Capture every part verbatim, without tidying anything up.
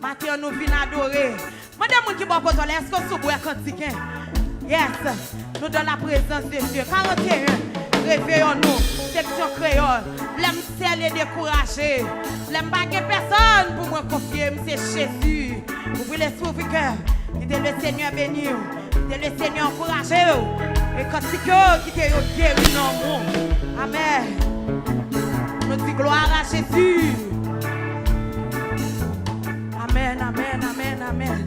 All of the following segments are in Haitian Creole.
Maten an, nou vin adore. Mande moun ki bò kote w la, èske w sou bwè kantik, en? Yes. Nous dans la présence de Dieu. Karant e en, Réveillons-nous, seksyon kreyòl. Lè m sèl e dekouraje, lè m pa gen pèsonn pou mwen konfye m, se Jezi. Ouvri lespri, ouvri kè. Kite le Senyè beni w. Kite le Senyè ankouraje w. E kantik yo, kite yo geri nanm ou. Amèn. Nou di glwa a Jezi. Amèn, amèn, amèn, amèn.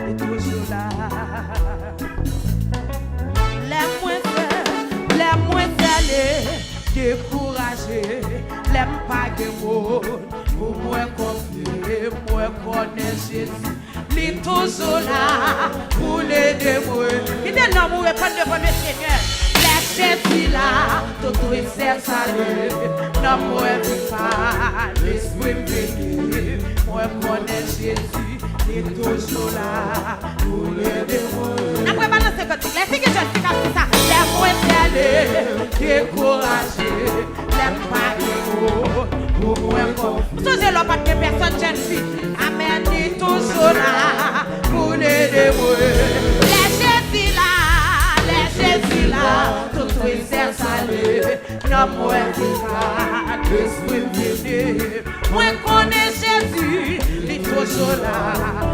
Li toujou la. Lè mwen sèl, lè mwen sèl e dekouraje, lè m pa gen moun pou mwen konfye, mwen konnen Jezi, li toujou la pou l ede mwen. Kite nanm ou reponn devan le Senyè. Lè Jezi la, tout tristès ale, nanm mwen vin kalm, lespri m vin lib, mwen konnen Jezi, li toujou la pou l ede mwen. N ap rebalanse kantik la. Èske gen jèn fi k ap di sa? Lè mwen sèl e dekouraje, lè m pa gen moun pou mwen konfye. Sonje lè w pa t gen pèsonn, jèn fi. Amèn, li toujou la pou l ede mwen. Lè Jezi la, lè Jezi la, tout tristès ale. Nanm mwen vin kalm, lespri m vin lib. Mwen konnen Jezi, li toujou la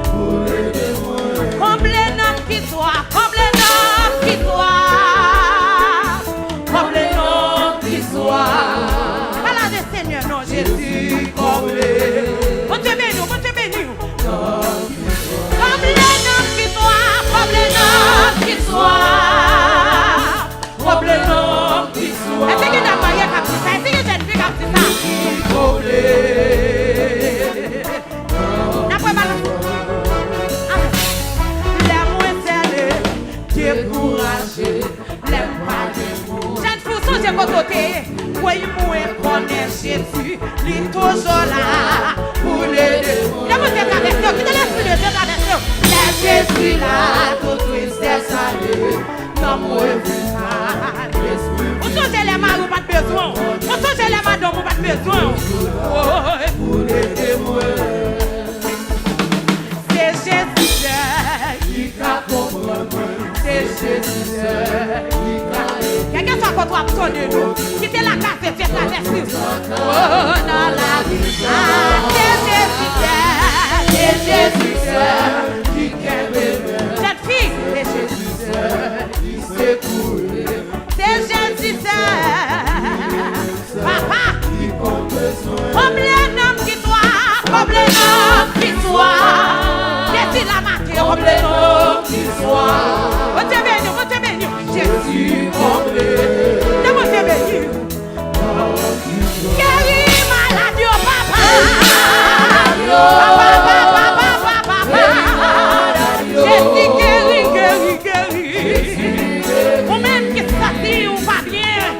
pou ede mwen. Konble nanm ki swaf, konble nanm ki swaf, konble nanm ki swaf. Pale a le Senyè, non, Jezi, konble. Bondye beni w, Bondye beni w. Konble nanm ki swaf, konble nanm ki swaf. Konble nanm ki swaf. Èske gen dam marye k ap di sa? Èske gen jèn fi k ap di sa? Konble. N ap rebalanse. Amèn. Lè mwen sèl e dekouraje, lè m pa gen moun. Jèn fi, w sonje kote w te ye? Woy, mwen konnen Jezi, li toujou la pou l ede. Kite Bondye travèse w, kite Lespri de Dye travèse w. Lè Jezi la, tout tristès ale. Nanm mwen vin kalm, lespri m vin lib. Ou sonje lè mari w pa t bezwen w? Ou sonje lè madanm ou pa t bezwen w? Woy. Pou l ede mwen. Se Jezi sèl ki ka konprann mwen. Se Jezi sèl ki ka ede. Kèlkeswa kote w ap tande nou, kite la grâce de Dieu traverse w. Oh, nan lari sa, se Jezi sèl, se Jezi sèl ki kenbe mwen. Jèn fi, se Jezi sèl ki sekoure. Se Jezi sèl. Papa, konble nanm ki swaf, konble nanm ki swaf. Jezi la maten, konble nanm ki swaf. Bondye beni w, Bondye beni w. Jezi konble. Nan Bondye beni w. Geri malad yo, papa. Papa, papa, papa, papa. Jezi geri, geri, geri. Ou menm ki santi ou pa byen.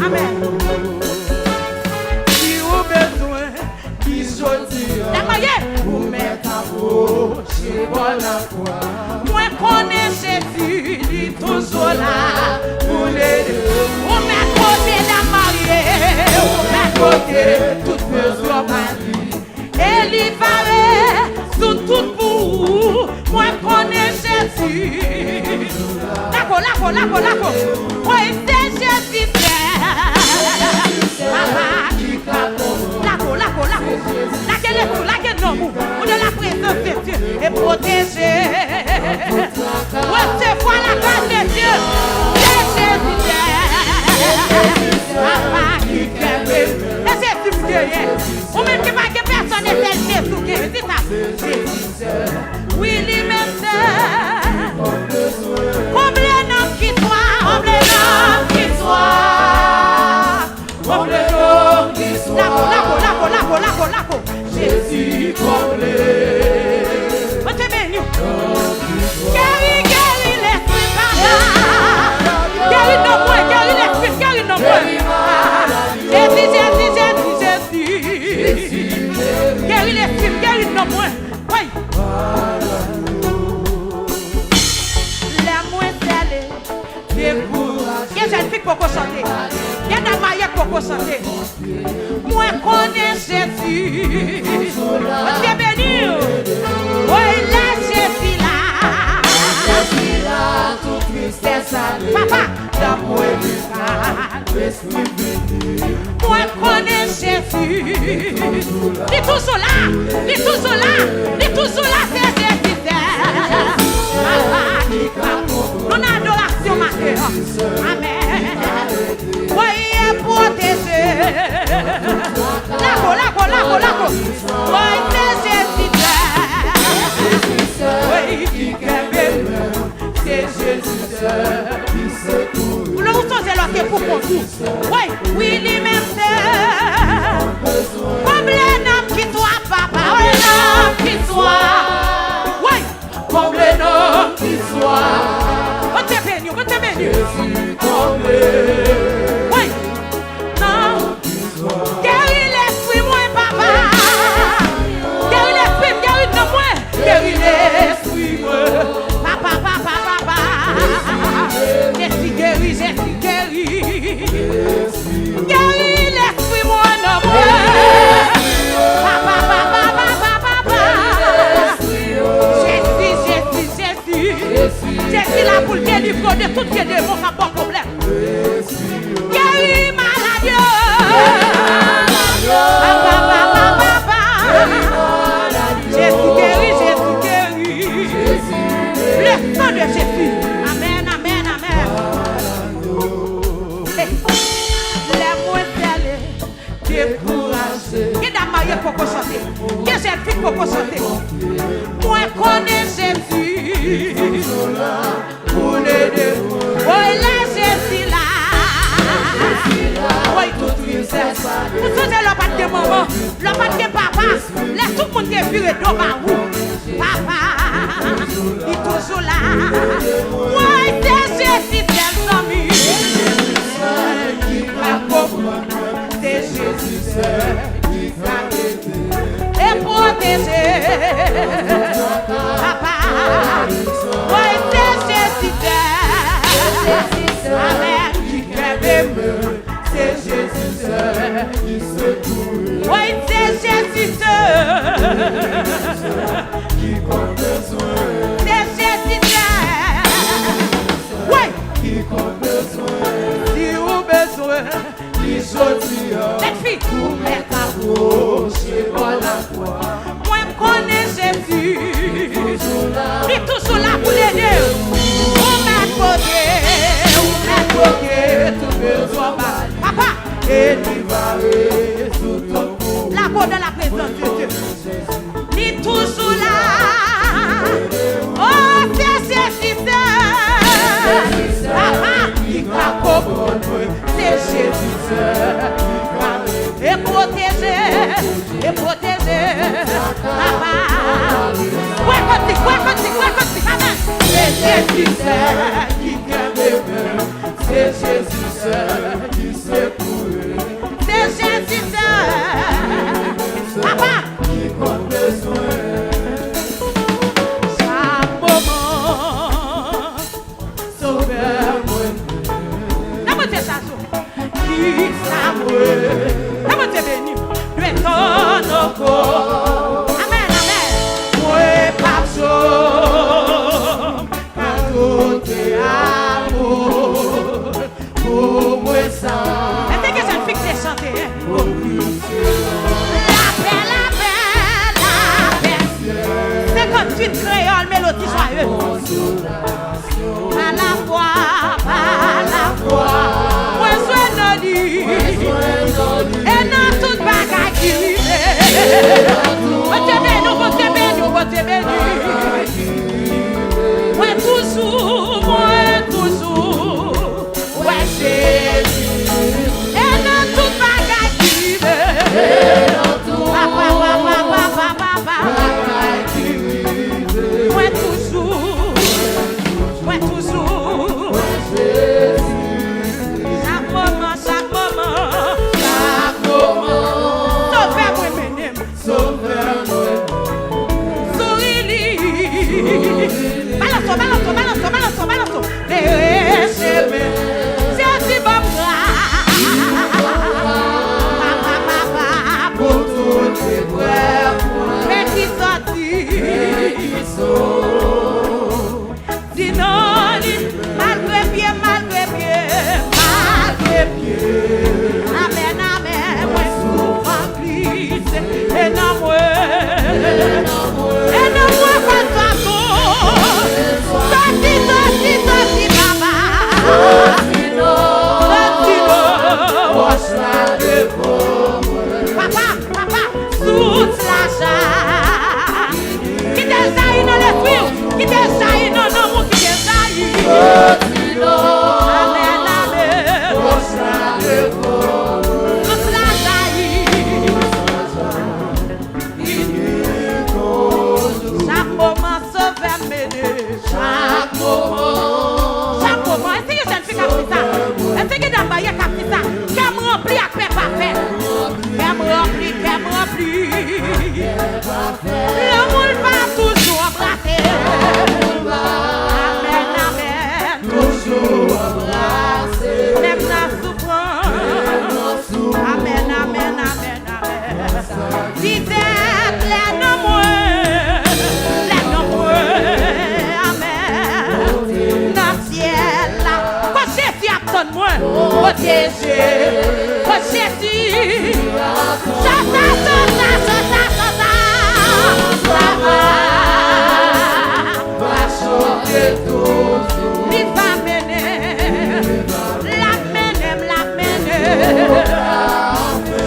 Amèn. Si ou bezwen, ki jodi a, ou mèt apwoche bò lakwa. Mwen konnen Jezi, li toujou la pou l ede. Ou mèt kote dam marye, ou mèt kote tout bezwen pa li. E li pare sou tout pou ou, mwen konnen Jezi. Lako, lako, lako, lako. Woy, se Jezi sèl. Papa ki ka konprann. Lako, lako, lako. Lage lespri, lage nanm ou. Ou nan la prezans de Dye. E pwoteje. Resevwa la grâce de Dieu. Se Jezi sèl. Papa ki kenbe m. E Jezi m genyen. Ou menm ki pa gen pèsonn, e sèl Jezi w genyen. Di sa. Jezi sèl. Wi, li menm sèl. Konble nanm ki swaf, konble nanm ki swaf. Konble nanm ki swaf. Lako, lako, lako, lako, lako, lako. Jezi konble. Bondye beni w. Geri, geri lespri, papa. Geri nanm mwen, geri lespri, geri nanm mwen. Jezi, Jezi, Jezi, Jezi. Geri lespri m, geri nanm mwen. Woy. Lè mwen sèl e dekouraje. Gen jèn fi k poko chante. Gen dam marye k poko chante. Mwen konnen Jezi. Bondye beni. Mwen konnen Jezi. Li toujou la, li toujou la, li toujou la, se Jezi sèl. Papa ki ka. Nou nan adorasyon maten an. Amèn. Voye pwoteje. Lago, lago, lago, lago. Voye se Jezi sèl. Voye ki kenbe m. Se Jezi sèl. Lè ou sonje lè w te pou kont ou. Wi, wi, li menm se. Konble nanm ki swa, papa, wi, nanm ki swa. Wi, konble nanm ki swa. Bondye beni w, Bondye beni w. Jezi konble. Wi, nanm. Geri lespri mwen, papa. Geri lespri m, geri nanm mwen. Geri lespri mwen. Papa, papa, papa. Jezi geri, Jezi geri. Geri lespri mwen, nanm mwen. Papa, papa, papa, papa. Jezi, Jezi, Jezi. Jezi la pou l delivre w de tout vye demon k ap ba w pwoblèm. Geri malad yo. Papa, papa, papa. Jezi geri, Jezi geri. Le sang de Jésus. Amèn, amèn, amèn. Hey, lè mwen sèl e dekouraje. Gen dam marye k poko chante. Gen jèn fi k poko chante. Mwen konnen Jezi. Pou lede. Woy, lè Jezi la. Woy, tout tristès. Ou sonje lè w pa t gen manman, lè w pa t gen papa, lè tout moun te vire do ba ou. Papa, li toujou la. Woy, se Jezi sèl zanmi. Ki ka konprann mwen, se Jezi sèl. E pwoteje. Papa, woy, se Jezi sèl. Amèn. Ki kenbe m, se Jezi sèl. Woy, se Jezi sèl. Se Jezi sèl. Woy. Si ou bezwen li jodi a, ou mèt apwoche bò lakwa. Mwen konnen Jezi, li toujou la pou l ede w. Ou mèt pote, ou mèt pote tout bezwen w ba li. Papa, e li va rezoud tout pou ou. Lago dans la présence de Dieu. Li toujou la. Oh, se Jezi sèl. Papa, li ka konprann mwen. Se Jezi sèl. E pwoteje, e pwoteje. Papa. Wè kantik, wè kantik, wè kantik. Amèn. Se Jezi sèl ki kenbe mwen. Se Jezi sèl ki sekoure. Se Jezi sèl. Papa. Ki konn bezwen. Chak moman. Sovè mwen. Nan Bondye chache w. Ki sa mwen. Nan Bondye beni w. Dwe tann ankò. Amèn, amèn. Mwen p ap janm ka dote amou. Pou mwen sa. Mete ke jèn fi k te chante, hein. Lapè, lapè, lapè. Senkanntuit kreyòl, melodi jwaye. Pa lafwa, pa lafwa. Mwen jwenn nan li. E nan tout bagay ki rive. Bondye beni w, Bondye beni w, Bondye beni w. Mwen toujou, mwen toujou. Wè Jezi. E nan tout bagay ki rive. Papa, papa, papa, papa. Mwen toujou. Mwen toujou. Chak moman, chak moman. Chak moman. Sovè mwen mennen m. Sovè Pwoteje, o Jezi. Chante, chante, chante, chante. Sa va, va chante toujou. Li va mennen, l ap mennen m, l ap mennen m.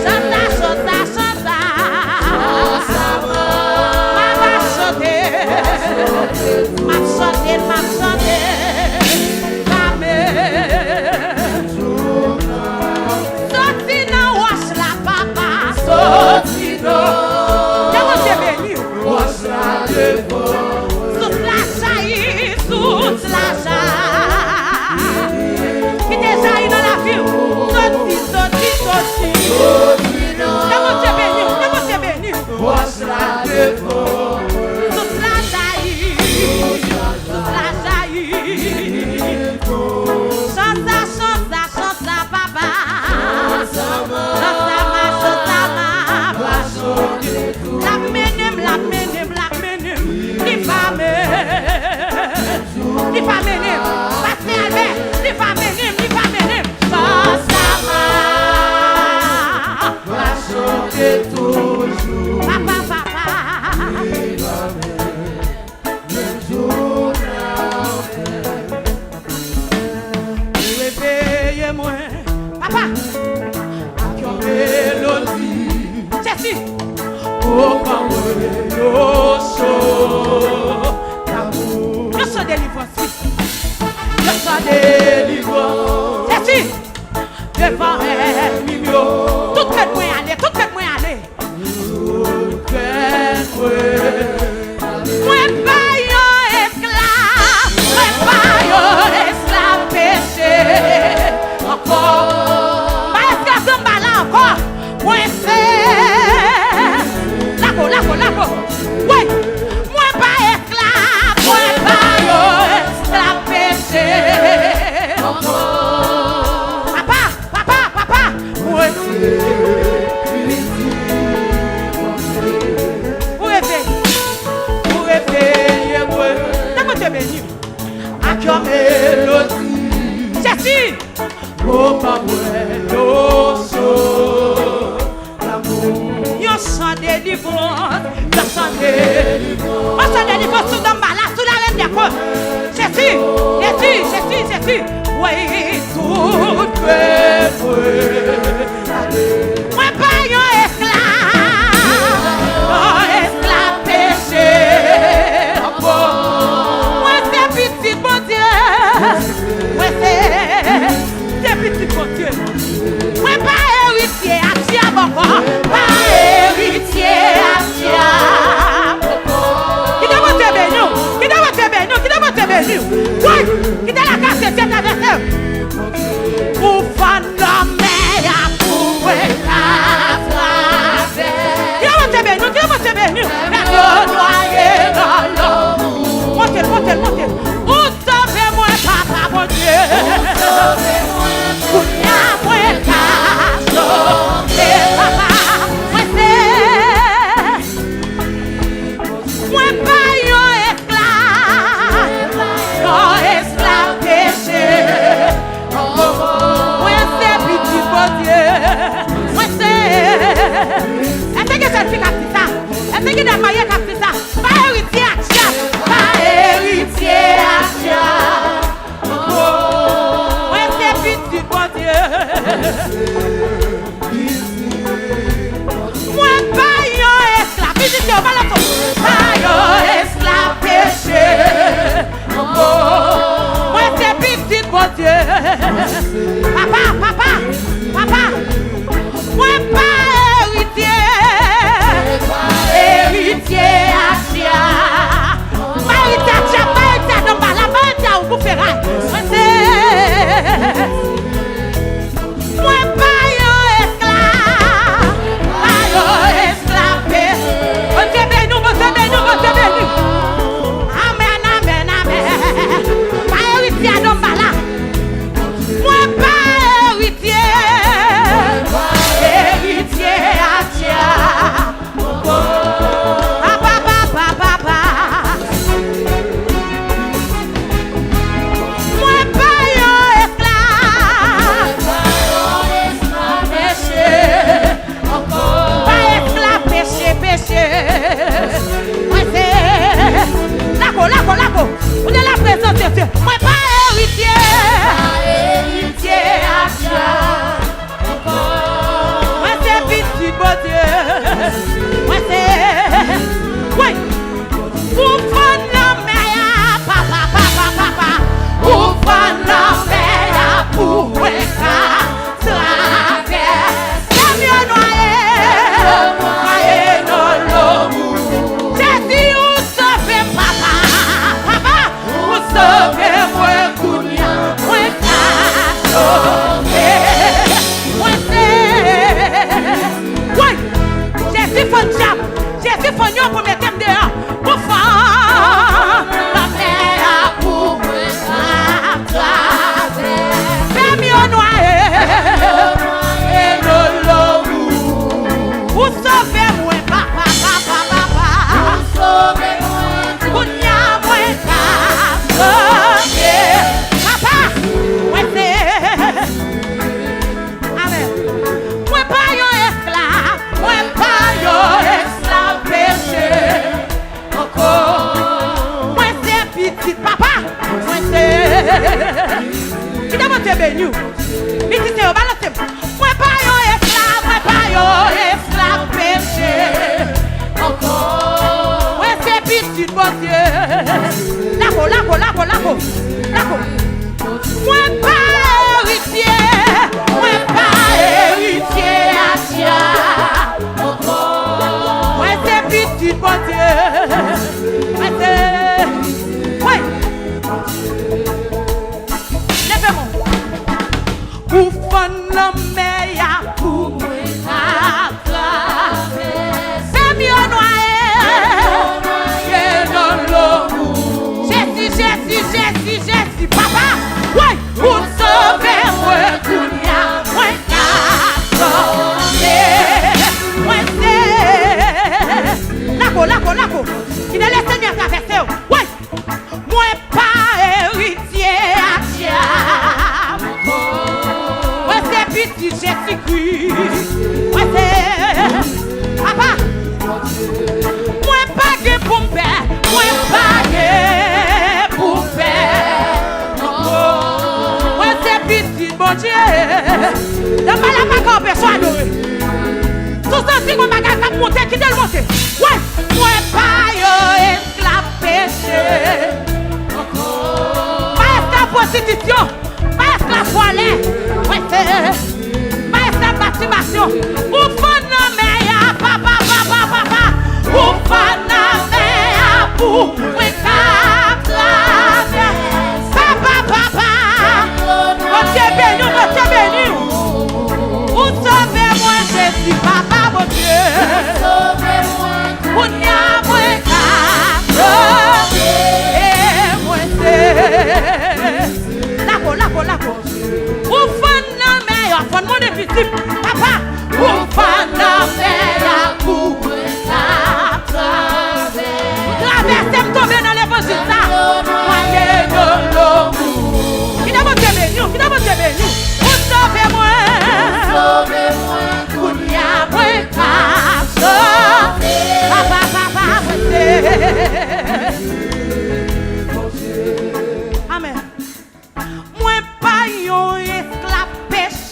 Chante, chante, chante. M ap chante, m ap chante, m ap chante. Amen. Soti nan wòch la, papa, soti nan. Ke Bondye beni w. Wòch la devan. Sous la jayi, sous la jayi. Ki te jayi nan lavi w. Soti, soti, soti. Ke Bondye beni w, ke Bondye beni w. Wòch la devan. Sous la jayi, sous la jayi. Chante sa, chante sa, chante sa, papa. Chante sa, ma, chante sa, ma, pa chante. L ap mennen m, l ap mennen m, l ap mennen m. Li va mennen m. Li va mennen m. Pastè Albert, li va mennen m, li va mennen m. Chante sa, ma. Va chante toujou. Papa, papa. Ou reveye mwen, papa, ak yon melodi. Jezi. O ban mwen yon cho damou. Yon cho delivrans, wi. Yon cho delivrans. Jezi. Devan ènmi m yo. Tout tèt mwen ale, tout tèt mwen ale. Tout tèt mwen. Mwen pa yon esklav, mwen pa yon esklav peche ankò. M pa esklav zanba la ankò. Mwen se. Lago, lago, lago. Wi. Mwen pa esklav, mwen pa yon esklav peche ankò. Papa, papa, papa, mwen se pitit Bondye. Ou reveye, ou reveye mwen. Ke Bondye beni w. Ak yon melodi. Jezi. Ou ban mwen yon cho damou. Yon chan delivrans, yon chan delivrans. Yon chan delivrans sou Danmbala, sou Larèn dè Kò. Jezi, Jezi, Jezi, Jezi. Wi, tout kè mwen. Mwen pa yon esklav, yon esklav peche ankò. Mwen se pitit Bondye. Mwen se, se pitit Bondye. Mwen pa eritye a dyab ankò. Pa eritye a dyab ankò. Kite Bondye beni w. Kite Bondye beni w. Kite Bondye beni w. Wi. Kite lagras de Dye travèse w. Ou fann Mwen pa eritye. Mwen pa eritye a dyab ankò. Mwen se pitit Bondye. Mwen se. Wi. Ou fann lanmè a, papa, papa, papa. Ou fann lanmè a pou mwen ka travèse. Kè m yo nwaye, nwaye nan lanmou. Jezi, ou sove m, papa, papa. Ou sove mwen kounye a, mwen ka sove. Mwen se. Woy! Jezi fann dyab. Jezi fann yo pou mete m deyò. Ou fann lanmè a pou mwen ka travèse. Fè m yo nwaye, nwaye nan lanmou. Ou sove mwen, papa, papa, papa. Ou sove mwen. Kounye a mwen ka sove. Papa, mwen se. Amèn. Mwen pa yon esklav, mwen pa yon esklav peche ankò. Mwen se pitit papa, mwen se. Kite Bondye beni w. Pitit se yo balanse m. Mwen pa yon esklav, mwen pa yon esklav peche ankò. Mwen se pitit Bondye. Lago, lago, lago, lago, lago. Mwen pa eritye, mwen pa eritye a dyab ankò. Mwen se pitit Bondye. Mwen se. Wi. Leve men w. Ou fann lanmè a pou mwen ka travèse. Fè m yo nwaye. Nwaye nan lanmou. Jezi, Jezi, Jezi, Jezi, papa. Woy, ou sove mwen kounye a, mwen ka sove. Mwen se. Lago, lago, lago. Kite Lesenyè travèse w. Woy. Mwen pa eritye a dyab. Mwen se pitit Jezikri. Mwen se. Papa. Mwen pa gen pou m pè. Mwen pa gen pou m pè. Mwen se pitit Bondye. Yon bagay pa ka anpeche w adore. Si w santi yon bagay k ap monte, kite l monte. Wi, mwen pa yon esklav peche. Pa esklav pwostitisyon. Pa esklav vòlè. Mwen se. Pa esklav mastibasyon. Ou fann lanmè a, papa, papa, papa. Ou fann lanmè a pou mwen ka travèse. Papa, papa. Bondye beni w, Bondye beni w. Ou sove mwen, Jezi, papa, Bondye. Kounye a mwen ka sove, mwen se. Lago, lago, lago. Ou fann lanmè a, fann mwen de pitit, papa. Ou fann lanmè a pou mwen ka travèse. Travèse m tonbe nan levanjil sa. Mwen ye nan lanmou. Kite Bondye beni w, kite Bondye beni w. Ou sove mwen. Ou sove mwen. Kounye a mwen ka sove. Papa, papa, mwen se. Amèn. Mwen pa yon esklav peche.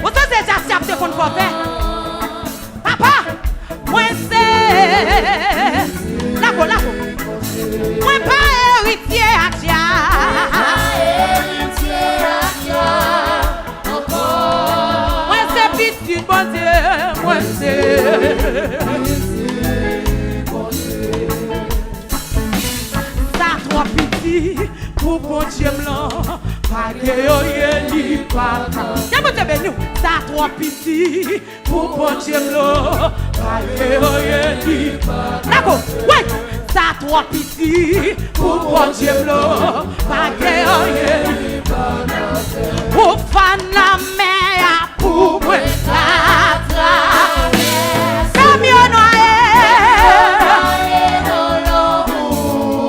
Ou sonje dyab te konn fè w pè? Papa, mwen se. Lago, lago. Mwen pa eritye a dyab. Mwen se pitit Bondye, mwen se. Sa twò piti pou Bondye m lan, pa gen anyen li pa ka. Ke Bondye beni w. Sa twò piti pou Bondye m lan, pa gen anyen li pa ka. Lago, wi. Sa twò piti pou Bondye m lan, pa gen anyen li pa ka fè. Ou fann lanmè a pou mwen ka travèse. Fè m yo nwaye.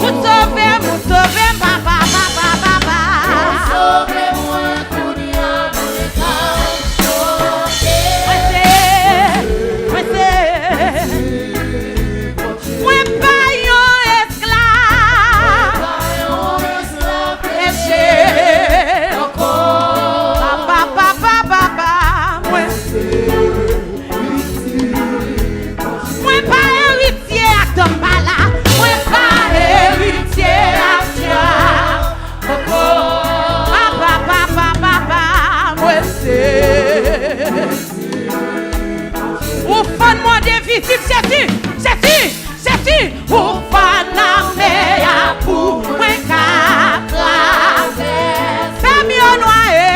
Ou sove m, ou sove m, papa, papa, papa. Ou sove mwen, kounye a mwen ka sove. Mwen se, mwen se. Mwen pa yon esklav. Mwen pa yon esklav. Pou fwa nan mè a pou mwen ka travèse. Fè m yo nwaye,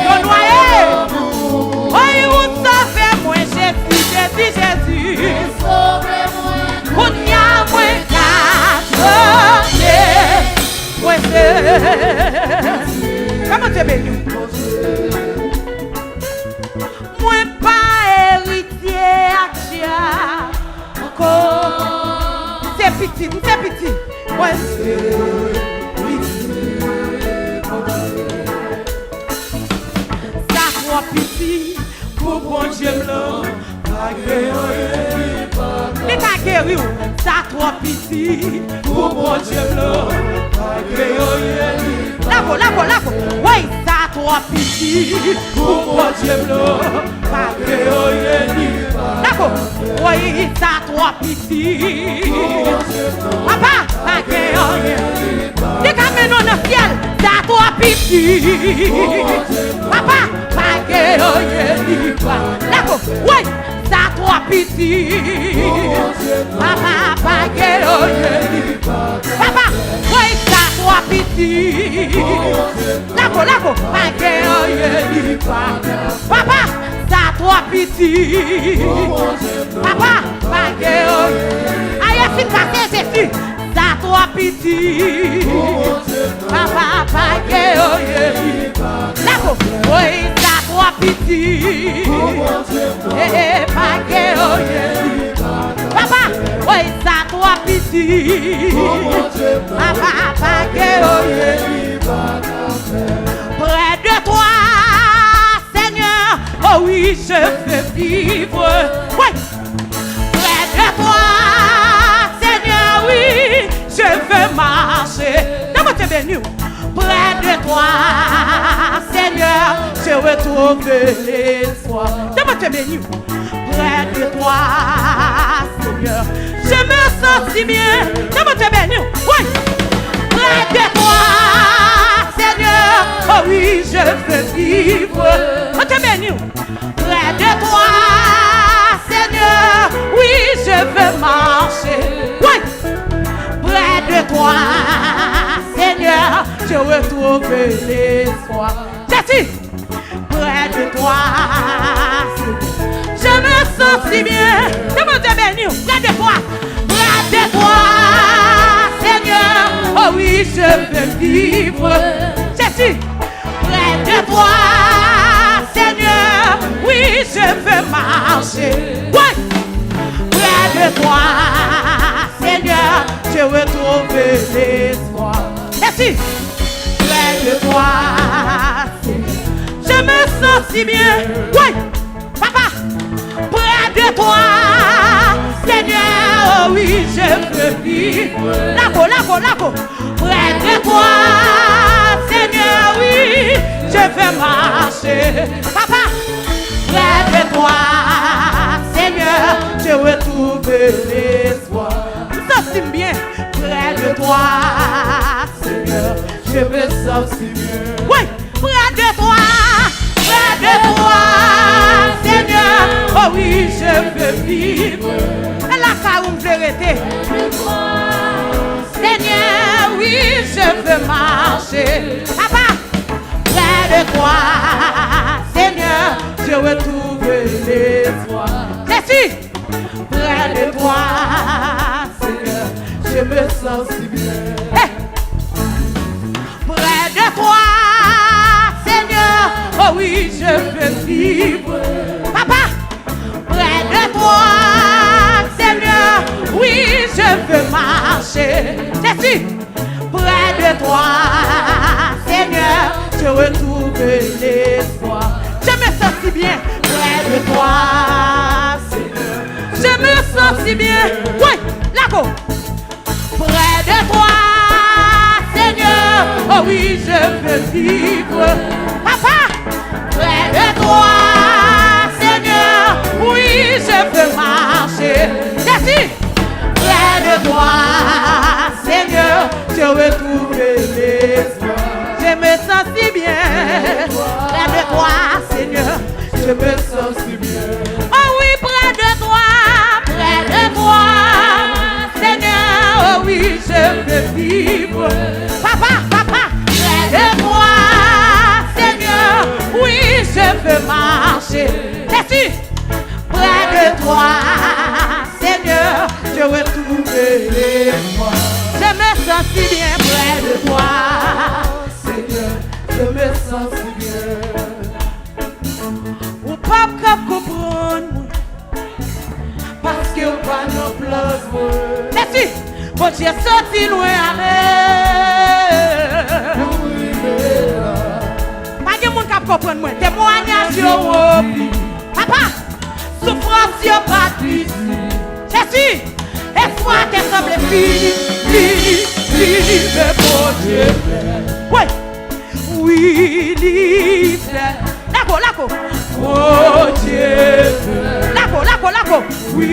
yo nwaye. Oy, ou sove mwen, Jezi, Jezi, Jezi. Kounye a mwen ka chante. Mwen se. Kòman te beni w? Mwen pa eritye ak djab ankò. M se piti, m se piti. Mwen se piti. Sa twò piti pou Bondye m lan. Pa gen anyen li pa ka. Li ka geri w. Sa twò piti pou Bondye m lan. Pa gen anyen li pa ka. Lago, lago, lago. Woy, sa twò piti pou Bondye m lan. Pa gen anyen li pa ka. Lago. Woy, sa twò piti. Papa, pa gen anyen. Li ka mennen w nan syèl. Sa twò piti. Papa, pa gen anyen li pa. Lago, woy, sa twò piti. Papa, pa gen anyen li pa. Papa, woy, sa twò piti. Lago, lago, pa gen anyen li pa. Papa, sa twò piti. Papa, pa gen anyen. Ayè fin pase, Jezi. Sa twò piti. Papa, pa gen anyen. Lago, woy, sa twò piti. Eh, eh, pa gen anyen. Papa, woy, sa twò piti. Papa, pa gen anyen. Près de toi, Seigneur, oh oui, je veux vivre. Oui. Près de toi, Seigneur, oui, je veux marcher. Ke Bondye beni w. Près de toi, Seigneur, je retrouve l'espoir. Ke Bondye beni w. Près de toi, Seigneur, je me sens si bien. Ke Bondye beni w. Oui. Près de toi, Seigneur, oh oui, je veux vivre. Bondye beni w. Près de toi, Seigneur, oui, je veux marcher. Oui. Près de toi, Seigneur, je retrouve l'espoir. Jezi. Près de toi, je me sens si bien. Ke Bondye beni w. Près de toi, près de toi, Seigneur, oh oui, je veux vivre. Jezi. Près de toi, Seigneur, oui, je veux marcher. Oui. Près de toi, Seigneur, je retrouve l'espoir. Jezi. Près de toi, Seigneur, je me sens si bien. Oui. Papa, près de toi, Seigneur, oh oui, je veux vivre. Lago, lago, lago. Près de toi, Seigneur, oui, je veux marcher. Papa, près de toi, Seigneur, je retrouve l'espoir. M santi m byen. Près de toi, Seigneur, je me sens si bien. Oui. Près de toi, près de toi, Seigneur, oh oui, je veux vivre. E lakay ou m vle rete. Seigneur, oui, je veux marcher. Papa, près de toi, Seigneur, je retrouve l'espoir. Jezi. Près de toi, Seigneur, je me sens si bien. Hey! Près de toi, Seigneur, oh oui, je veux vivre. Papa, près de toi, Seigneur, oui, je veux marcher. Jezi. Près de toi, Seigneur, je retrouve l'espoir. Je me sens si bien. Près de toi, Seigneur, je me sens si bien. Oui, lago. Près de toi, Seigneur, oh oui, je veux vivre. Papa, près de toi, Seigneur, oui, je veux marcher. Jezi, près de toi, Seigneur, je retrouve l'espoir. Je me sens si bien. Près de toi, Seigneur, je me sens si bien. Oh oui, près de toi, près de toi, Papa, papa, près de toi, Seigneur, oui, je veux marcher. Jésus, près de toi, Seigneur, je retrouve l'espoir. Je me sens si bien près de toi, Seigneur, je me sens si bien. Ou p ap kab konprann mwen. Paske w pa nan plas mwen. Mèsi. Bondye soti lwen avè m. Pa gen moun k ap konprann mwen. Temwanyaj yo anpil. Papa, soufrans yo pa t piti. Jezi, espwa te sanble fini, fini, fini, men Bondye fè. Wi. Wi, li fè. Lago, lago. Bondye fè. Lago, lago, lago. Wi,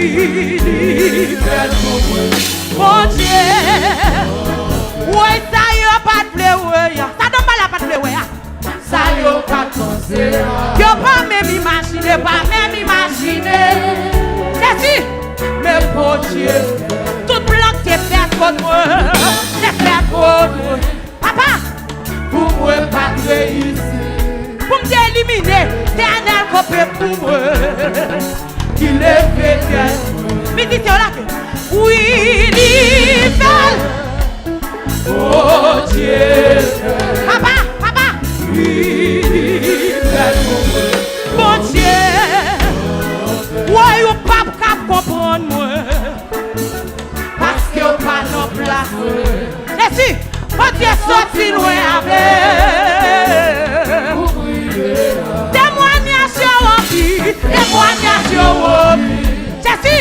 li fè l pou mwen. Bondye. Woy, sa yo pa t vle wè a. Sa dòm la pa t vle wè a. Sa yo pa t panse a. Yo pa menm imajine, pa menm imajine. Jezi, men Bondye. Tout plan k te fèt kont mwen, te fèt kont mwen. Papa, pou mwen pa t reyisi. Pou m te elimine, Letènèl kanpe pou mwen. Ki leve tèt mwen. Mizisyen yo lage. Wi, li fè l. Bondye fè. Papa, papa. Wi, li fè l pou mwen. Bondye. Woy, ou p ap kab konprann mwen. Paske w pa nan plas mwen. Jezi, Bondye soti lwen avè m. Temwanyaj yo anpil, temwanyaj yo anpil. Jezi,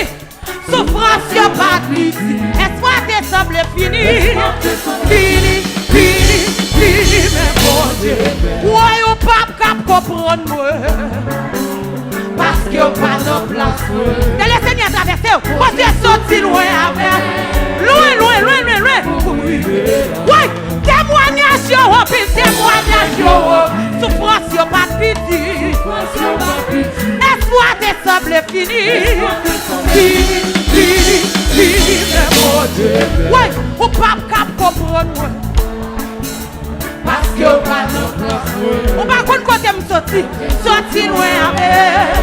soufrans yo pa t piti. Espwa te sanble fini. Fini, fini, fini, men Bondye. Woy, ou p ap kab konprann mwen. Paske w pa nan plas mwen. Ke Lesenyè travèse w. Bondye soti lwen avè m. Lwen, lwen, lwen, lwen, lwen. Woy, temwanyaj yo anpil, temwanyaj yo anpil. Soufrans yo pa t piti. Espwa te sanble fini. Fini, fini, fini, men Bondye. Woy, ou p ap kab konprann mwen. Paske w pa nan plas mwen. Ou pa konn kote m soti. Soti lwen avè m.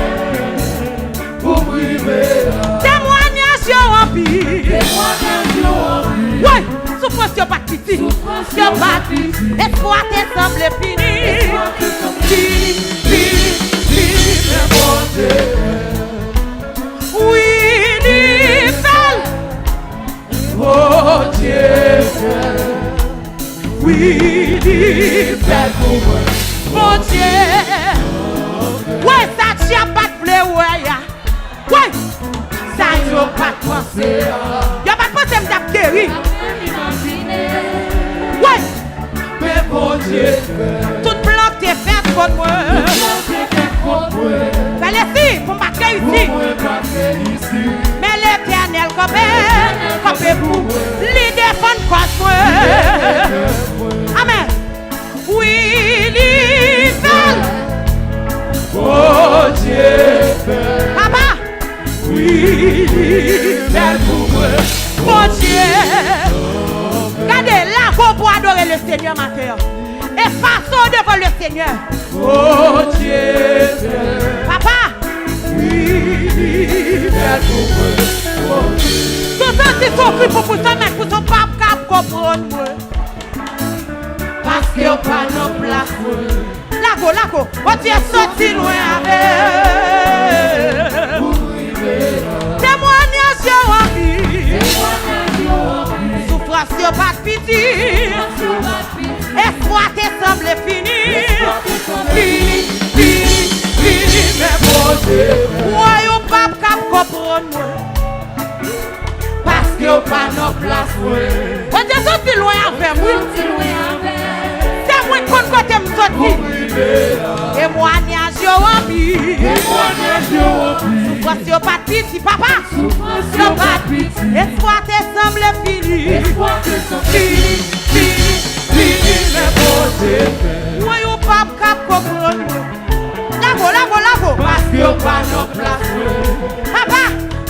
Pou m rive la. Temwanyaj yo anpil. Temwanyaj yo anpil. Woy, soufrans yo pa t piti. Soufrans yo pa t piti. Espwa te sanble fini. Espwa te sanble fini. Fini, fini, fini, men Bondye. Wi, li fè l. Bondye fè l. Wi, li fè l pou mwen. Bondye. Wè sa dyab pa t vle wè a. Wè sa yo pa t panse a. Yo pa t panse m t ap geri. Wè. Men Bondye fè. Tout plan te fèt kont mwen. Tout plan te fèt kont mwen. Fè lesi pou m pa t reyisi. Pou mwen pa t reyisi. Men Letènèl kanpe, kanpe pou li defann kòz mwen. Amèn. Wi, li fè l. Bondye fè l. Papa. Wi, li fè l pou mwen. Bondye. Gade, lago pou adore Lesenyè maten an. Efase w devan Lesenyè. Bondye fè l. Papa. Wi, li fè l pou mwen. Si w santi se w ki pou, pou sa mèt, pou sa w p ap kab konprann mwen. Paske w pa nan plas mwen. Lago, lago, Bondye soti lwen avè m. Temwanyaj yo anpil. Soufrans yo pa t piti. Espwa te sanble fini. Fini, fini, fini, men Bondye. Woy, ou p ap kab konprann mwen. Paske w pa nan plas mwen. Bondye soti lwen avè m, wi. Soti lwen avè m. Se mwen k konn kote m soti. Temwanyaj yo anpil. Temwanyaj yo anpil. Soufrans yo pa t piti, papa. Soufrans yo pa t piti. Espwa te sanble fini. Espwa te sanble fini. Fini, fini, fini, men Bondye fè. Woy, ou p ap kab konprann mwen. Lago, lago, lago. Paske w pa nan plas mwen. Papa,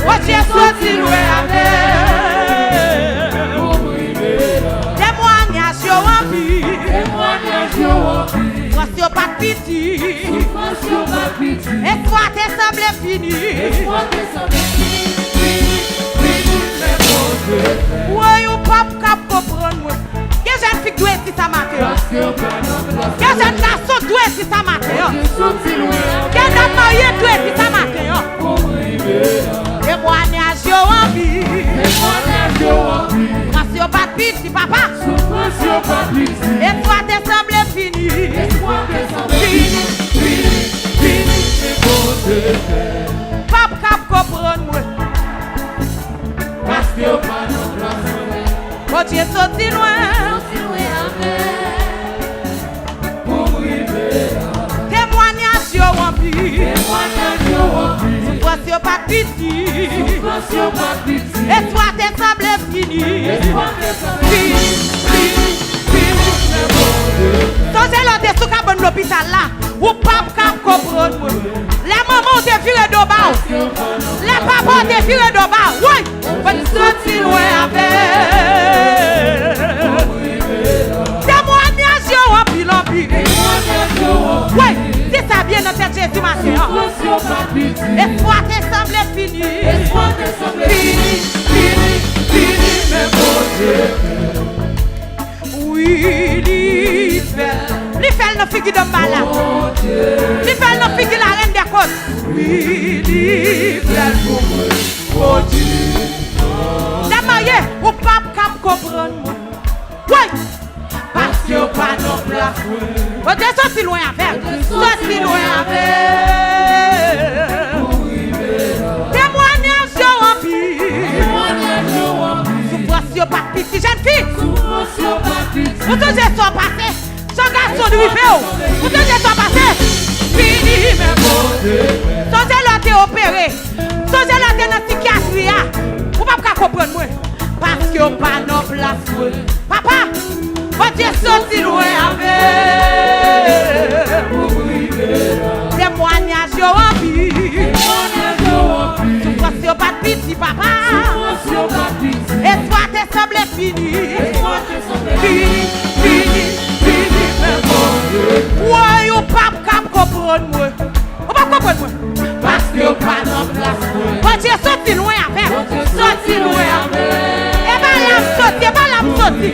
Bondye soti lwen avè m. Pou m rive piti. Soufrans yo pa piti. Espwa te sanble fini. Espwa te sanble fini, fini, fini, men Bondye fè. Woy, ou p ap kab konprann mwen. Gen jèn fi k dwe di sa maten an. Paske w pa nan plas mwen. Gen jèn gason k dwe di sa maten an. Bondye soti lwen avè m. Gen dam marye k dwe di sa maten an. Pou m rive a. Temwanyaj yo anpil. Temwanyaj yo anpil. Soufrans yo pa t piti, papa. Soufrans yo pa piti. Espwa te sanble fini. Espwa te sanble fini, fini, fini, men Bondye fè. P ap kab konprann mwen. Paske w pa nan plas mwen. Bondye soti lwen. Soti lwen avè m. Pou m rive a. Temwanyaj yo anpil. Temwanyaj yo anpil. Soufrans yo pa t piti. Soufrans yo pa t piti. Espwa te sanble fini. Espwa te sanble fini, fini, fini, men Bondye fè. Sonje lè w te sou kabann lopital la, ou p ap kab konprann mwen. Lè manman w te vire do ba w, lè papa w te vire do ba w, woy! Bondye soti lwen avè m. Temwanyaj yo anpil, anpil. Temwanyaj yo anpil. Woy, di sa byen nan tèt Jezi maten an. Soufrans yo pa piti. Espwa te sanble fini. Espwa te sanble fini, fini, fini, men Bondye fè. Wi, li fè l. Li fè l nan figi Danbala. Li fè l nan figi Larèn dè Kot. Wi, li fè l pou mwen. Bondye. Dam marye, ou p ap kab konprann mwen. Woy! Paske w pa nan plas mwen. Bondye soti lwen avè m. Soti lwen avè m. Temwanyaj yo anpil. Temwanyaj yo anpil. Soufrans yo pa t piti, jèn fi. Soufrans yo pa t piti. Ou sonje sa w pase? Jan gason rive w. Ou sonje sa w pase? Fini, men Bondye fè. Sonje lè w te opere. Sonje lè w te nan sikyatri a. Ou p ap ka konprann mwen. Paske w pa nan plas mwen. Papa, Bondye soti lwen avè m. Temwanyaj yo anpil. Soufrans yo pa t piti, papa. Espwa te sanble fini. Fini, fini, fini, men Bondye. Woy, ou p ap kab konprann mwen. Ou p ap konprann mwen. Paske w pa nan plas mwen. Bondye soti lwen avè m. Bondye soti lwen avè m. E pa la m soti, e pa la m soti.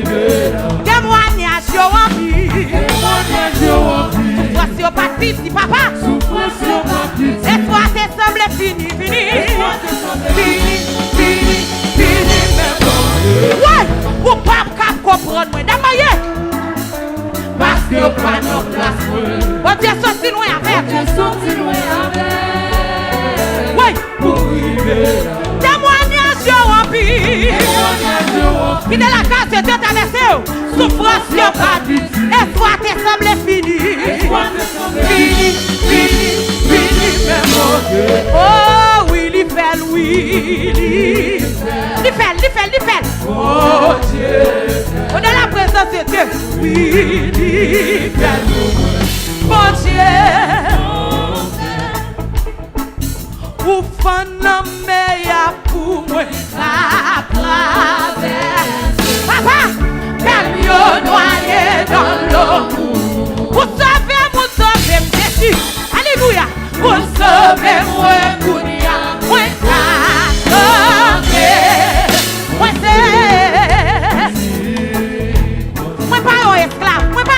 Temwanyaj yo anpil. Temwanyaj yo anpil. Soufrans yo pa t piti, papa. Soufrans yo pa t piti. Espwa te sanble fini, fini. Espwa te sanble fini, fini, fini, men Bondye. Woy, ou p ap kab konprann mwen. Dam marye. Paske w pa nan plas mwen. Bondye soti lwen avè m. Bondye soti lwen avè m. Woy. Pou rive la. Temwanyaj yo anpil. Temwanyaj yo anpil. Kite la gras de Dye travèse w. Soufrans yo pa t piti. Espwa te sanble fini. Espwa te sanble fini, fini, fini, men Bondye. Oh, wi, li fè l, wi, li. Li fè l, li fè l, li fè l. Bondye. On est la présence de Dieu. Wi, li fè l pou mwen. Bondye. Ou fann lanmè a pou mwen pa travèse. Papa, fè m yo nwaye nan lo pou ou. Ou sove m, ou sove m, Jezi. Alelouya. Ou sove mwen kounye a, mwen ka chante. Mwen se, mwen pa yon esklav, mwen pa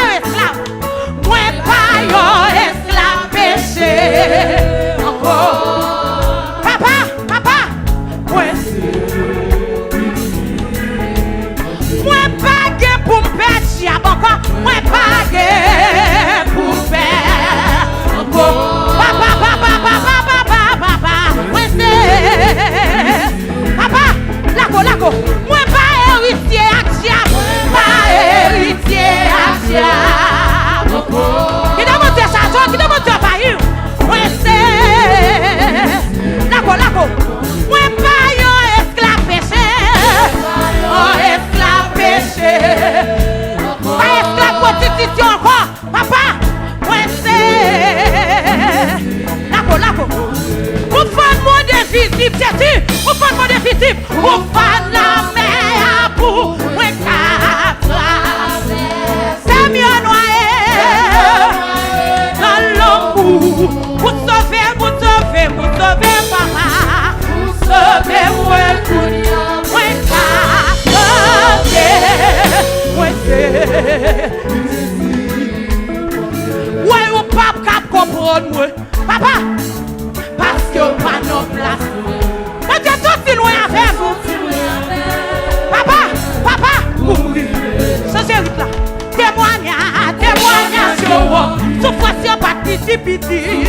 piti piti.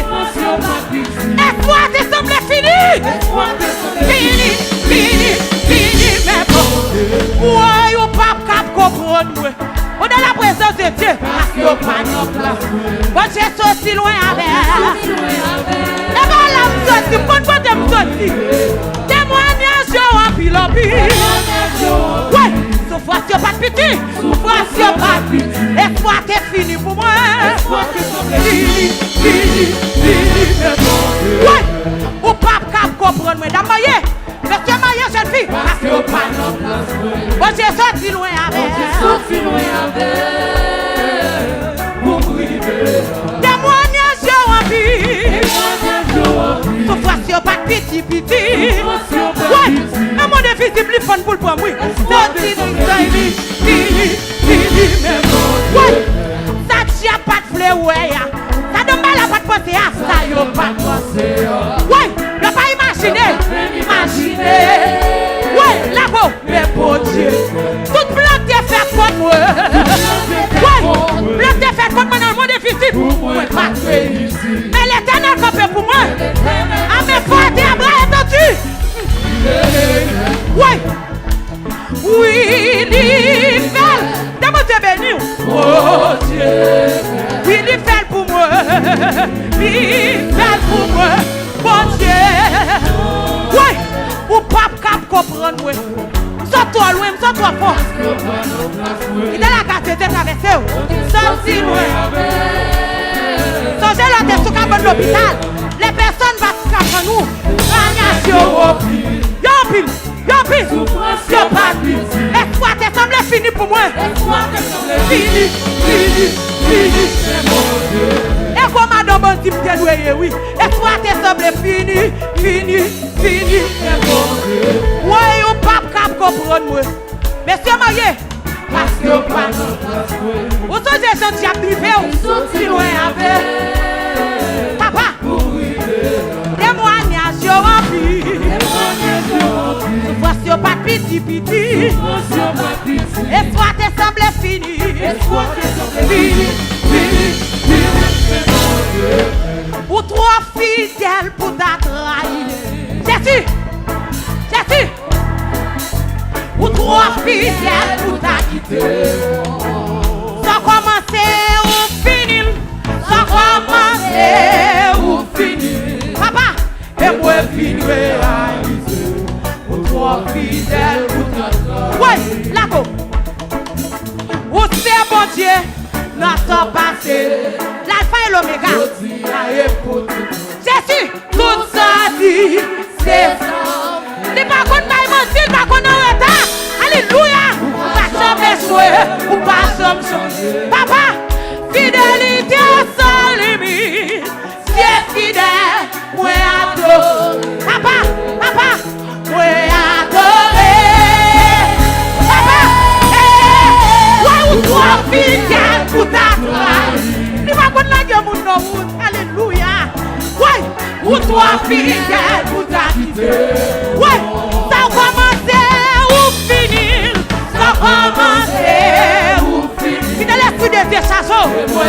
Espwa te sanble fini. Fini, fini, fini, men bon. Woy, ou p ap kab konprann mwen. Ou nan la prezans de Dye. Paske w pa nan plas mwen. Bondye soti lwen avè. E pa la m soti, m konn kote m soti. Temwanyaj yo anpil, anpil. Wi, soufrans yo pa t piti. Soufrans yo pa t piti. Espwa te fini pou mwen. Fini, fini, fini, men bon. Wi, ou p ap kab konprann mwen. Dam marye, mesye marye, jèn fi. Paske w pa nan plas mwen. Bondye soti lwen avè. Bondye soti lwen avè. Pou m rive. Temwanyaj yo anpil. Temwanyaj yo anpil. Soufrans yo pa t piti piti. Soufrans yo pa t piti. Wi, nan mond envizib li fann pou l pran m, wi. Soti nan fini, fini, fini, men bon. Wi, sa dyab pa t vle wè a. Sa dòm bay la pa t panse a. Sa yo pa t panse a. Wi, yo pa imajine. Imajine. Wi, lago. Men Bondye. Tout plan te fèt kont mwen. Wi, plan te fèt kont mwen nan mond envizib. Mwen pa t reyisi. Men Letènèl kanpe pou mwen. Amèn. Fò a te abra etandi. Wi. Wi, li fè l. Dè Bondye beni w. Bondye. Wi, li fè l pou mwen. Li fè l pou mwen. Bondye. Wi, ou p ap kab konprann mwen. M sot twò lwen, m sot twò fon. Kite lagras de Dye travèse w. Soti lwen. Sonje lè w te sou kabann lopital. Lè pèsonn pa t ka tann ou. Temwanyaj yo anpil. Yo anpil. Yo anpil. Yo pa t piti. Espwa te sanble fini pou mwen. Fini, fini, fini. E gwo madan bandi m te dwe ye, wi. Espwa te sanble fini, fini, fini. Woy, ou p ap kab konprann mwen. Mesye marye. Paske w pa nan plas mwen. Ou sonje jan dyab drive w. Soti lwen avè. Papa. Temwanyaj yo anpil. Soufrans yo pa t piti piti. Espwa te sanble fini. Fini, fini, fini. Ou twò fidèl pou ta trayi. Jezi! Jezi! Ou twò fidèl pou ta kite. Sa w kòmanse, ou fini l. Sa w kòmanse, ou fini l. Papa, e mwen vin reyalize. Ou twò fidèl pou ta trayi. Woy, lago. Ou se Bondye nan tan pase. Lalfa e lomega. Jodi a e pou tout. Jezi! Tout sa di, se sa. Li pa konn bay manti, li pa konn an reta. Alelouya! Ou pa janm echwe, ou pa janm chanje. Papa, fidelite san limit. Dye fidèl, mwen adore. Papa, papa, mwen adore. Papa, eh, wè ou twò fidèl pou ta trayi. Li pa konn lage moun non, wout. Alelouya. Woy! Ou twò fidèl pou ta kite. Woy! Sa w kòmanse, ou fini l. Sa w kòmanse, ou fini l. Kite lespri de Dye chaje w.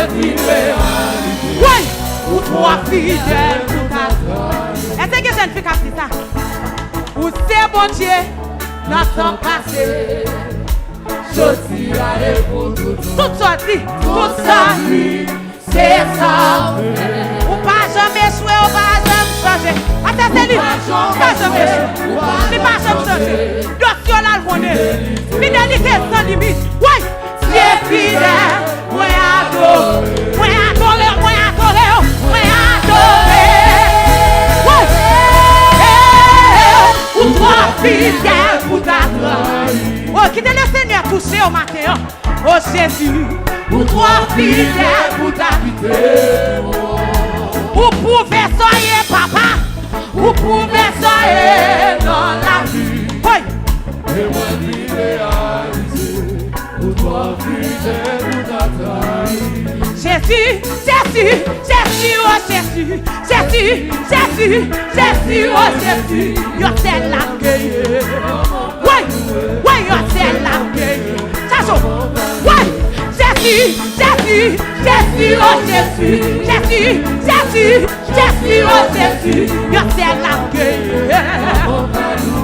Woy! Ou twò fidèl pou ta. Èske gen jèn fi k ap di sa? Ou se Bondye nan tan pase. Jodi a e pou tout. Tout sa w di. Tout sa w di. Se sa w fè. Ou pa janm echwe, ou pa janm chanje. Atè se li. Ou pa janm echwe. Li pa janm chanje. Dosye w la l konnen. Fidelite san limit. Woy! Dye fidèl. Mwen adore. Mwen adore, mwen adore, mwen adore. Woy! Eh, ou twò fidèl pou ta trayi. Oh, kite Lesenyè touche w maten an. O Jezi, ou twò fidèl pou ta kite m. Ou pwouve sa w ye, papa. Ou pwouve sa w ye nan lavi. Woy! E mwen vin reyalize, ou twò fidèl pou ta trayi. Jezi, Jezi, Jezi, o Jezi. Jezi, Jezi, Jezi, o Jezi, yon sèl la m genyen. Woy, woy, yon sèl la m genyen. Chacho, woy, Jezi, Jezi, Jezi, o Jezi, Jezi, Jezi, Jezi, o Jezi, yon sèl lam genyen.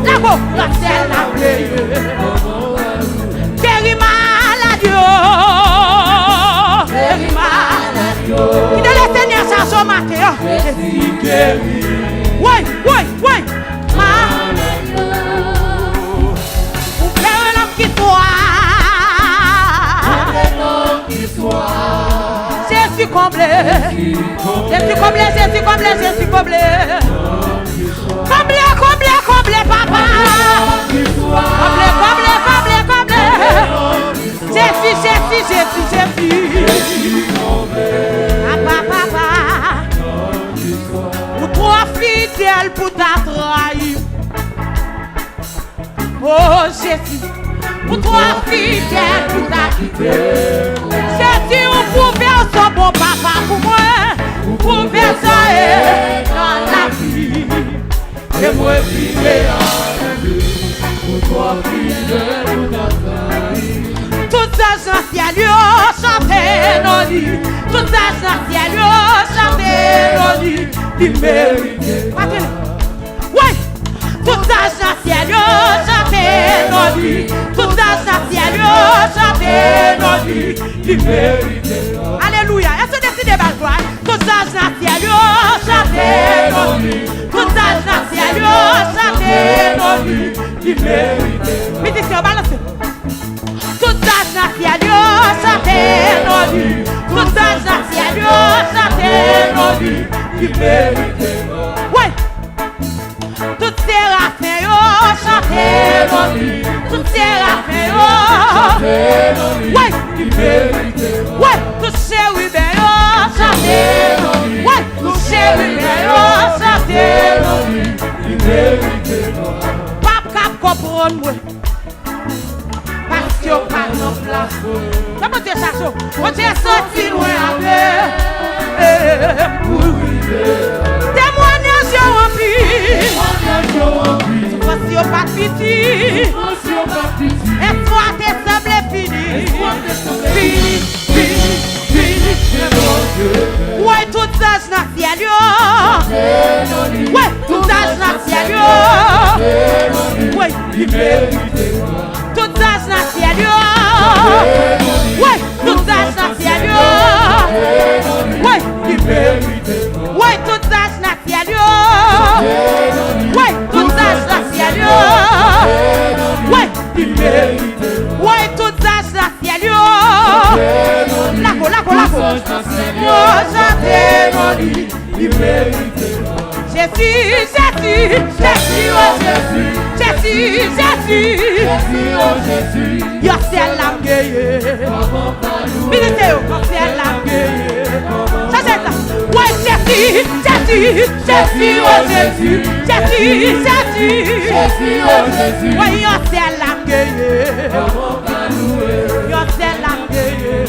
Lago, yon sèl lam genyen. Geri malad yo. Geri malad yo. Kite Lesenyè chache w maten an. Jezi geri. Woy, woy, woy. Malad yo. Ou fè yon nonm ki swa. Jezi konble. Jezi konble, Jezi konble, Jezi konble. Konble, konble, konble, papa. Konble, konble, konble, konble. Jezi, Jezi, Jezi, Jezi. Papa, papa. Ou twò fidèl pou ta trayi. O Jezi, ou twò fidèl pou ta kite m. Jezi, ou pwouve w se yon bon papa pou mwen. Ou pwouve sa e nan lavi. E mwen vire avèg, ou twò fidèl pou ta trayi. Tout zanj nan syèl yo chante non li. Tout zanj nan syèl yo chante non li. Li merite. Woy! Tout zanj nan syèl yo chante non li. Tout zanj nan syèl yo chante non li. Li merite. Alelouya. Èske w deside ba l glwa? Tout zanj nan syèl yo chante non li. Tout zanj nan syèl yo chante non li. Li merite. Mizisyen yo, balanse. Tout zanj nan syèl yo chante non li. Tout zanj nan syèl yo chante non li. Li merite. Woy! Tout serafen yo chante non li. Tout serafen yo. Woy! Li merite. Woy! Tout cheriben yo chante non li. Woy! Tout cheriben yo chante non li. Li merite. Pap kab konprann mwen. Paske yo pa nan plas mwen. Fè Bondye chache w. Bondye soti lwen avè m. Temwayaj yo anpil. Soufrans yo pa t piti. Espwa te sanble fini. Fini, fini, fini. Woy, tout zanj nan syèl yo. Woy, tout zanj nan syèl yo. Woy, li merite. Tout zanj nan syèl yo. Woy, tout zanj nan syèl yo. Woy, li merite. Woy, tout zanj nan syèl yo. Woy, tout zanj nan syèl yo. Woy, li merite. Woy, tout zanj nan syèl yo. Lago, lago, lago. Yo chante non li. Li merite. Jezi, Jezi, Jezi, o Jezi. Jezi, Jezi. Jezi, o Jezi. Yon sèl lam genyen. Milite yo, yon sèl lam genyen. Chache sa. Woy, Jezi, Jezi, Jezi, o Jezi. Jezi, Jezi. Jezi, o Jezi. Woy, yon sèl lam genyen. Yon sèl lam genyen.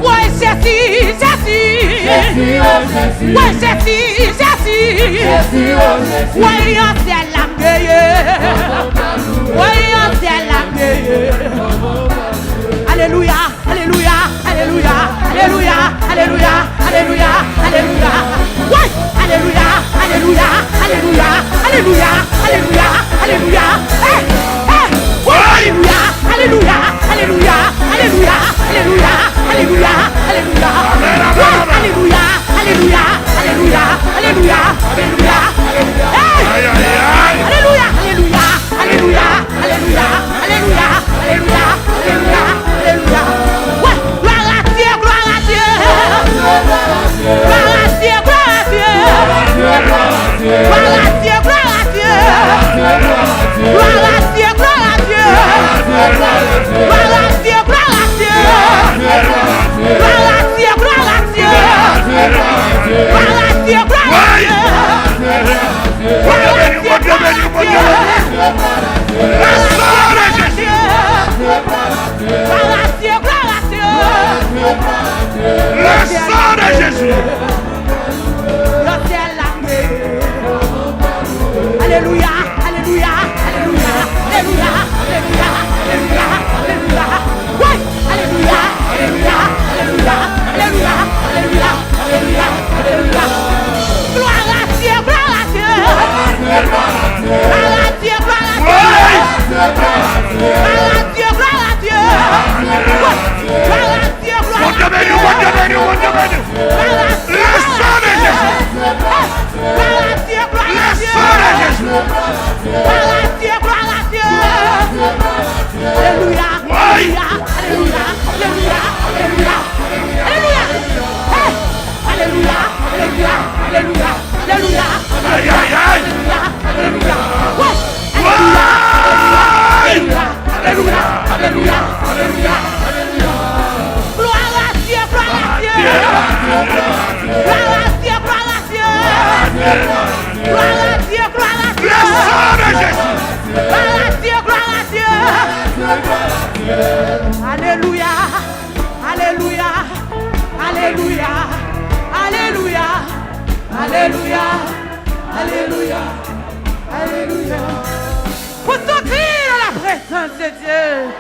Woy, Jezi, Jezi. Jezi, o Jezi. Woy, Jezi, Jezi. Jezi, o Jezi. Woy, yon sèl lam genyen. Woy, yon sèl lam genyen. Alelouya, alelouya, alelouya, alelouya, alelouya, alelouya, alelouya. Woy, alelouya, alelouya, alelouya, alelouya, alelouya, alelouya. Hey, hey. Woy, alelouya, alelouya, alelouya, alelouya, alelouya, alelouya, alelouya. Amèn, amèn, amèn. Alelouya, alelouya, alelouya, alelouya, alelouya. Hey! Ay, ay, ay. Gloire à Dieu, gloire à Dieu. Gloire à Dieu, gloire à Dieu. Gloire à Dieu, gloire à Dieu. Gloire à Dieu, gloire à Dieu. Gloire à Dieu, gloire à Dieu. Alléluia, alléluia, alléluia, alléluia. Alléluia. Hey. Alelouya, alelouya, alelouya, alelouya, alelouya, alelouya. Wè! Alelouya, alelouya, alelouya, alelouya, alelouya. Gloire à Dieu, gloire à Dieu. Gloire à Dieu, gloire à Dieu. Gloire à Dieu, gloire à Dieu. Gloire à Dieu, gloire à Dieu. Alelouya. Alelouya, alelouya, alelouya, alelouya, alelouya, alelouya. Pour sortir dans la présence de Dieu.